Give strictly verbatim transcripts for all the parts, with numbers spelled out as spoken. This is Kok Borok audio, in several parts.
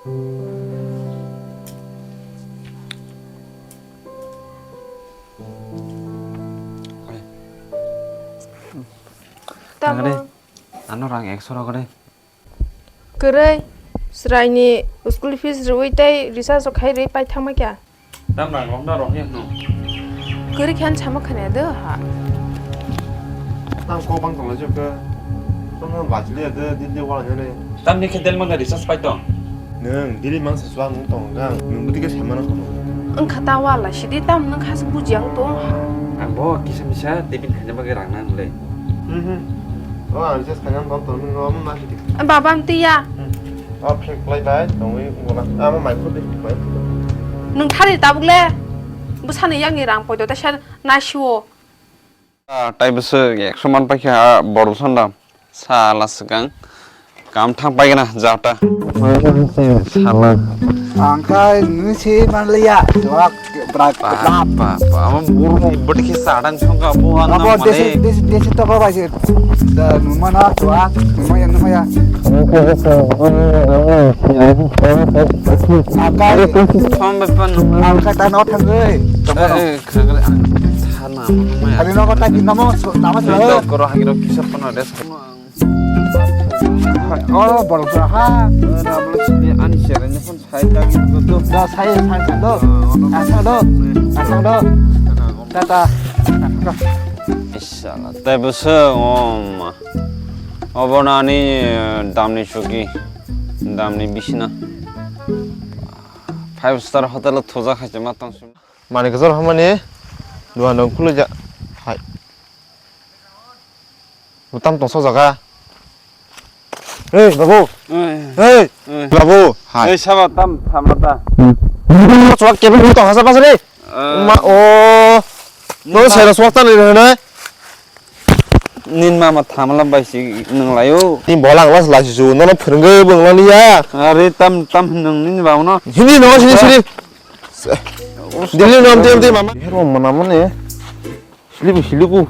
Tamo. Ano rang ekso rok de. Kwrwi, chwraini school fees rwui tei recharge rok khai rwi pai thangma kya? Tam rang rok na rok ya no. Kwrwi khe ano sama khana do ha. Tam kok bang tong lai jok khe. Tong bachli ya de din de wala ne. Tam ni khe del manga recharge pai tong. Nwng dili mangsa suang nwng tong gang, nwng bwtwi khe samano hwnwi. Wngkha ta wala sidi tam nwng khaswk buji ang tong ha. Ang bo kisa misa tiffin khaina bagwi rang nang le. Mhm. O ang just khaina tong tong nwng omo ma sidi. Baba amtwi ya. Hmm. O phek plai bai tongwi wala. Amo mai khudi mai. Nwng thari tabuk le. Bwsani yakni rang poito ta sa naisio. Ah, tai bwswk ekso man paikha, ah, bor bwsano da. Sala swkang. Kam thang paigwna jata. Sala. Angkai nisi manliya, juak brak. Pa, pa, pa. Amo buru bwtwi khe sadang songkha, abo ano desi, desi, desi toko bai se. Da numana juak, numaya, numaya. Angkai. Som bepan numana. Angkai ta no thangoi. Eh, eh. Khagre ang thana mano maya. Ani nogo ta gin namo, namo sila. Dokoro hagiro kisa pano res kono ang. Oh, borok ha. Rablo sini ani sere ne phone sai ta gin do. Da sai sai sai do. Asang do. Asang do. Tata. Isala, tebo se om. Obo nani damni chuki, damni bisina. Five star hotel o thujak hai ma tong. Mani kwchar hamani duhan rok khulujak hai. Butam tongsa jaga. Hey, babu. Hey. Hey, babu. Hai. Hey, sabo tam thamata. Chwak kebe ni tong hasa pasari. Ma o. No sera swak tan ni hene. Nin mama thamala bai si nang layo. Tin bolang las las ju nono phwrwngwi bwng lani ya. Are tam tam nang nin ba no. Hindi no sini sini. Dili nom tem tem mama. Hero mana mane. Silibu silibu.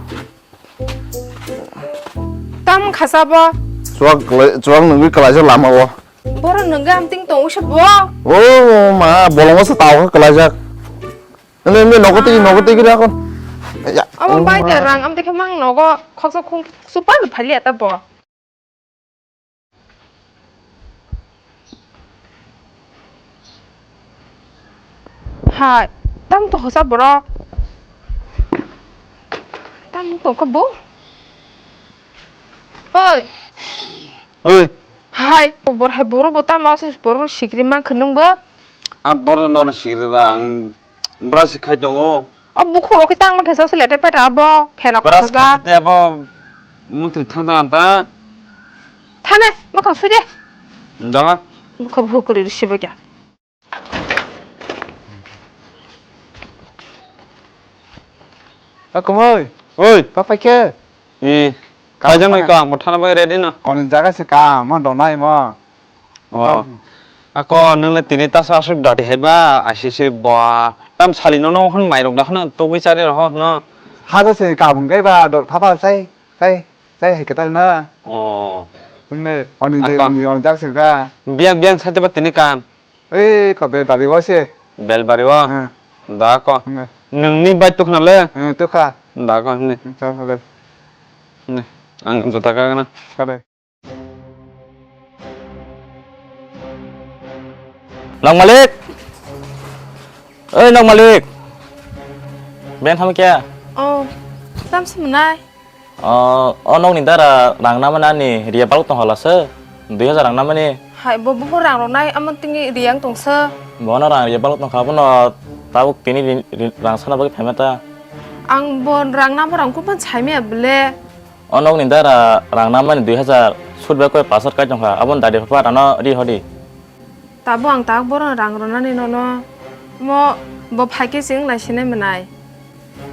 Tam khasa bo. Chuak chuak nungwi kalaisa lama o. Boro nungwi amting tong usa bo. O ma bolongo sa tao kalaisa. Nene nene nogo tigi nogo tigi ra kon. Ya. Amo bai da rang am dekhe mang nogo khoksa khung super phali ata bo. Hai, tam to hosa borok. Tam to ka bo. Oi. Oi. Hai, bor hai borok bo tam ase borok sikri man khnung bo. A borok no sikri ba ang. Brush khai tongo. O bukhuk rok khe tang ma khe sa sile te peta abo phena brush khosga. Khai te abo mutri thang thang ta. Thane, mokhang sui de. Dala. Bukhuk bukhuk kori risi bo kya. Akumoi. Oi. Papa khe. Eh. Kajang nai ko ang thana bai ready no. Kon jaga se ka mo donai mo. Oh. Ako nung le tini ta sa asuk dati hai ba, asisi ba. Tam sali no no hon mai rok da hon to wi chari ro hon no. Ha to se ka bung kai ba dor pha pha sai sai sai hai ka tal na. Oh. Bung ne oni je oni on jak se ka. Biang biang sa te ba tini kam. Ei ko bel bari wa se. Bel bari wa. Da ko. Nung ni bai tuk na le. Tu kha. Da ko ni. Ni. Ang juta ka na. Ka de. Nok Malik! Oi, Nok Malik! Ben, ham kya? Oh, tam se mwnai? Oh, oh, nok ni dara rang nama nani, ria balok tong hala se, dui hajar rang nama ni. Hai, bo, bo, bo rang rok nai, amo tini riang tong se. Bo no rang ria balok tong kha, bo no tabuk tini ri-, ri-, rang sana bagwi phaima ta. Ang bo rang nama rang kupan sai maya bele. O nokni dara rang namani dui hajar, sut bai koi pash hajar kai tongkha, aboni dadi phapat ano ri hodi. Tabo ang tak bohrokno rang rwnani nono mo bo phaikhe chwng naisinai mwnai.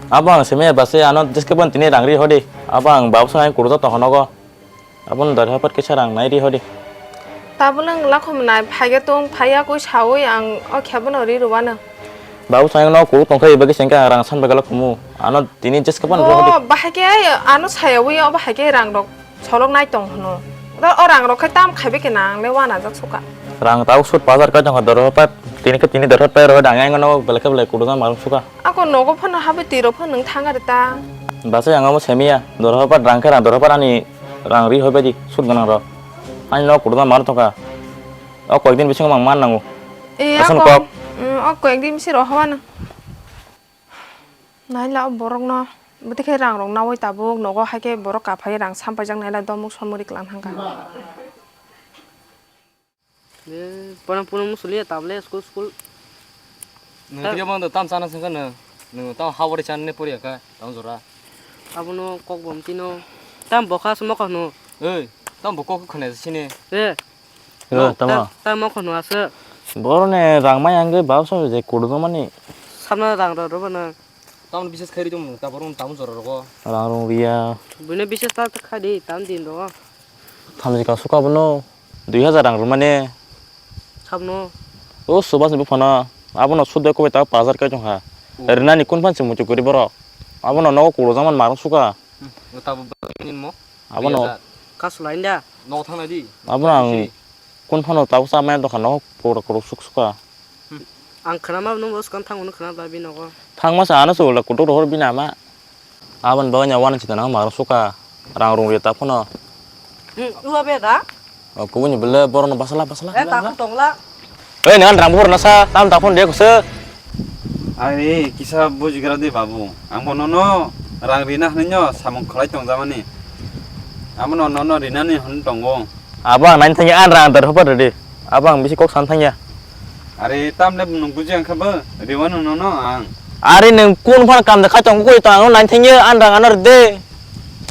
Abo ang simi eba se ano jeskhe bono tini rang ri hodi, abo ang babu songni kurujak tongkha nogo, aboni dadi phapat kisa rang nai ri hodi. Tabuk nwng lakho mwnai, phaikhe tong, phaiya koi saui ang o khe bono ri rwano. Babu songno kuru tongkha, eba khe sengkhe ang rang san bagala khumu. Ano tini jeske pan rw hodi. O bahai khe ano sayaui o bahai khe rang rok solok nai tong hwno. O rang rok khai tam khaibe khe nang le wana jak suka. Rang tau sut pajar kai tongkha doro pat tini khe tini doro pat ro dang yang no belai khe belai kudu jang marung suka. Ako nogo phano habe tiro phano nung thang ari ta. Basa yang amo semia doro pat rang khe rang doro pat ani rang ri hoi bai di sut ganang ro. Ani no kudu jang marung tongkha. O koyek din bisingo mang man nango. E, Asan ako, kok. Mm, o koyek din bisi roho ano. Naila o borok no bwtwi khe rang rok nawi tabuk nogo hai khe borok kaphai rang sampajak naila domuk somuri klang thangkha. Pono pono musulia tabule school school. Nwng tei bangdo tam sana sengkha nwng. Nwng tam habori channe pori kha tam jora. Abono kok bom tino. Tam bokha se mokha hwno. Ei, tam bo kok khna sini. E. Hello, tamo. Tam mokha hwno aswk. Boroni rang mai ang khe bab sabai je kudu mani. Samna rang rw rw bana. Tamoni bises khairi tong ta borok tamo jora rogo. Rang rung riya. Buino bises ta kha di tam din rogo. Thamji ka suka bono dui hajar rang rwmani. Sabno. O subas ni buphano abono sudai kobai ta pajar kai tong kha. Rinani kun phan se muchuk guri borok. Abono nogo kulo jaman marung suka. Tabo mo. Abono. Kasulai da. Nogo thang nai di. Abono ang kun phano tabo cha maya dokan nogo pura kuru suk suka. Ang khwnama nung bo swkang thango nung khwna bai binogo. Thangma sa ano se ulda kutuk rohor bini ama. Aboni bagwi nya uanang chita nang maro suka rang rung rita phano. Ua be da? O kubuni bele borokno basala basala. E ta khutongla. Ei nang rang buhur nasa tam ta phone de kusa. Ani kisa bujigra de babu. Ang bono no rang rina hwnwi no samung khlai tongjamani. Amo no no no rinani hwn tongo. Abo ang nani thangya an rang dar hobar de. Abo ang bisi kok san thangya. Are tamle nwng buji ang kha bo, riwano nono ang. Are nwng kun phan kam da khai tong koi tong ang nang thengye an rang anar de.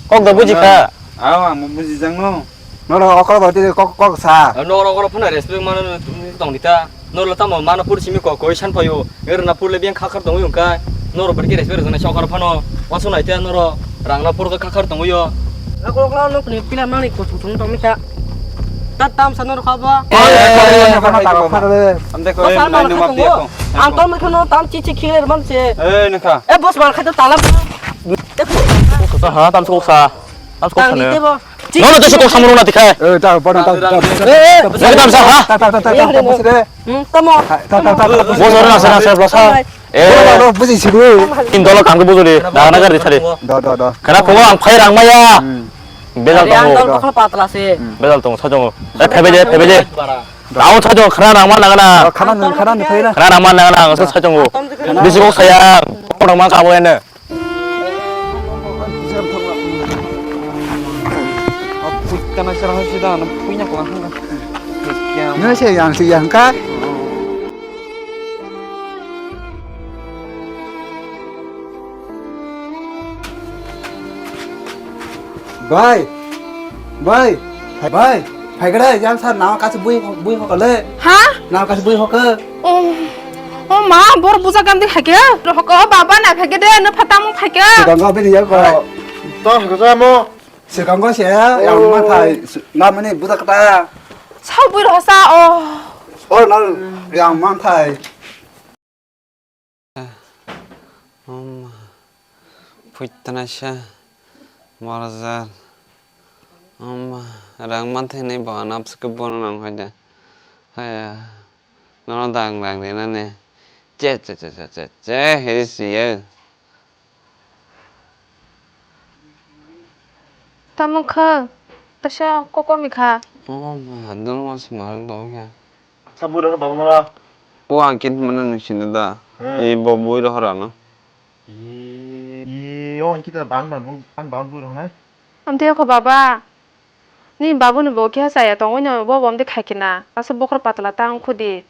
Kok da buji kha. Aw ang buji jang no. Nono okol ba tini kok kok sa. Nono okol phana respect mano tong dita. Nolo tamo mano pur simi kok koi san payo. Er na pur le biang kha khar tong yung kai. Noro berke respect jana sokar phano. Wasu nai te noro rang na pur kha khar tong yo. Ako kla no pini pila mani ko thung thung tong mita. Ta tam sa noro kha ba. Amde ko nai numa pia ko. Ang tong mekha no tam chi chi khile man se. Eh, nokha. Eh, boss mar kha to talam. Kok sa ha, tam kok sa. Tam kok sa ne. Nono to kok sa muru na tikhai. Eh, ta pa ta ta. Eh, tam sa ha. Ta ta ta ta. Hmm, tamo. Ta ta ta ta. Boss ora na sa na sa boss ha. Eh, buji sibu. Tin dolo kam ke bujo de. Da na gar di thare. Do do do. Khana phungo ang phai rang maya. Bejal tongo. Ang dol bakal patla se. Bejal tongo sajongo. Eh, phebe je, phebe je. Daun sajongo khana rang man nangana. Khana nang khana nang phai na. Khana rang man nangana ang sajongo. Bisi kok saya. Kok rang man ka bo ene. Kana sira sida na punya ko hanga. Nasi yang si yang ka. Bai, bai, bai, phaikre yang sar nama kasi bui bui hokale. Ha? Nama kasi bui hoke. Oh, oh ma, bor buja gam di khake. Hoko baba na phake de, no phatam phake. Sikango bini ya ko. To hoko sa mo. Sikango se ya, yang ma thai, na mani buta kata. Sao bui rosa oh. Oh na yang ma thai. Om phuitanaisa morjal. Om rang manthai nai bo anapsike bono nang hoide. Haya. Nono dang dang rinani. Che che che che che che hiri siyo. Tamo kha? Tasa kokomi kha. Oh, hadung mas marang dong ya. Sa bui rok bang mala. O ang kin mana nung sinda da. Hmm. E bo bui rok rano. E, e, o ang kita bang bang bang bang bui rok nai. Amtwi kho baba. Ni babu ni bo khe saya tongwi no bo bom de khai khe na. Asa bokhor patla ta ang khudi.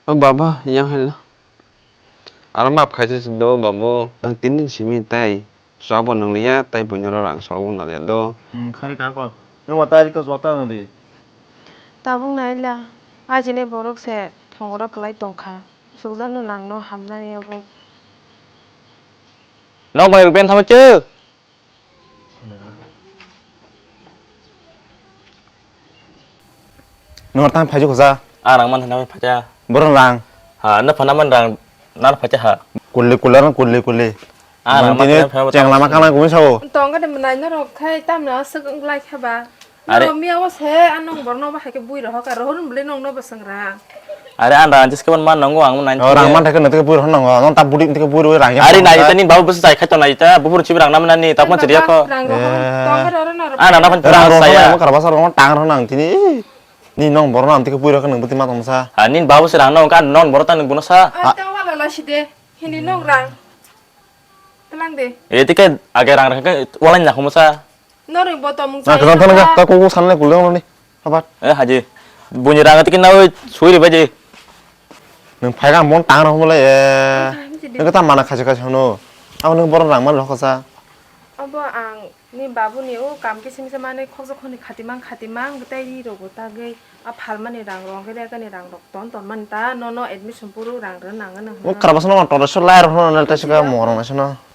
O baba, yang hai lo. Aro map khai se do babu. Ang tin din simi tai. Chwabo nang liya, tai buino ro rang sokbo nang liya do. Hmm, khani ka ko. Nung ma tai ko jota nang di. Tabuk nai la. Ajine borok se thongora kwlai tongkha. Sukjak no nang no hamnani abo. Nok bai ben thamo che. Nor tang phai jukha. Ang rang man thani phai cha. Borok rang. Ha, na phana man rang, na phai cha ha. Kulli kulli rang kulli kulli. Ang rang man thani phai cha. Cheng lama kana gumi sao. Tong ga de manai norok khai tamna aswk wng lai kha ba. Are. Miya o se, anong borno ba hai khe bui rohor ka, rohor bwle nong no bwswng rang. Are, an rang jiske ban man nango, ang nai. Oh, rang man thai khe nang tike bui rohor nango, nong ta budi tike bui rohor rang ya. Are, nai ta nini babu bwswk jai khai to nai ta, buphuru chibi rang nam nani, ta pon chiriya kho. Rang rohor, tong khe rohor na rohor. An rang na pon rang rohor saya. Rang rohor nang tini. Ni nong borno ang tike bui rohor nang bwtwi ma tong sa. Ha, nini babu se rang nong ka, non borno ta nung buno sa. Ai, ta wala la si de, hini nong rang. Tlang de. E tike age rang rang khe wala ni nakhung sa. Noroi bo tongmung. Na, kwthang thang kha, kok kok sanle kulong roni. Habat. Eh, haji. Buini rang tiki nawi sui ribai di. Nung phai ga mon tang rok mole, eh. Nung ta mana khaji khaji hono. Abo nung borom rang man rok sa. Abo ang ni babu ni o kam kisim se mane khokjak khoni khatimang khatimang bwtai ri rok bo tagwi a phalmani rang rok khe rega ni rang rok ton ton man ta nono admission puru rang rw nang nang. O karabas no ton so lai rok no nal ta sika mo rang na sino.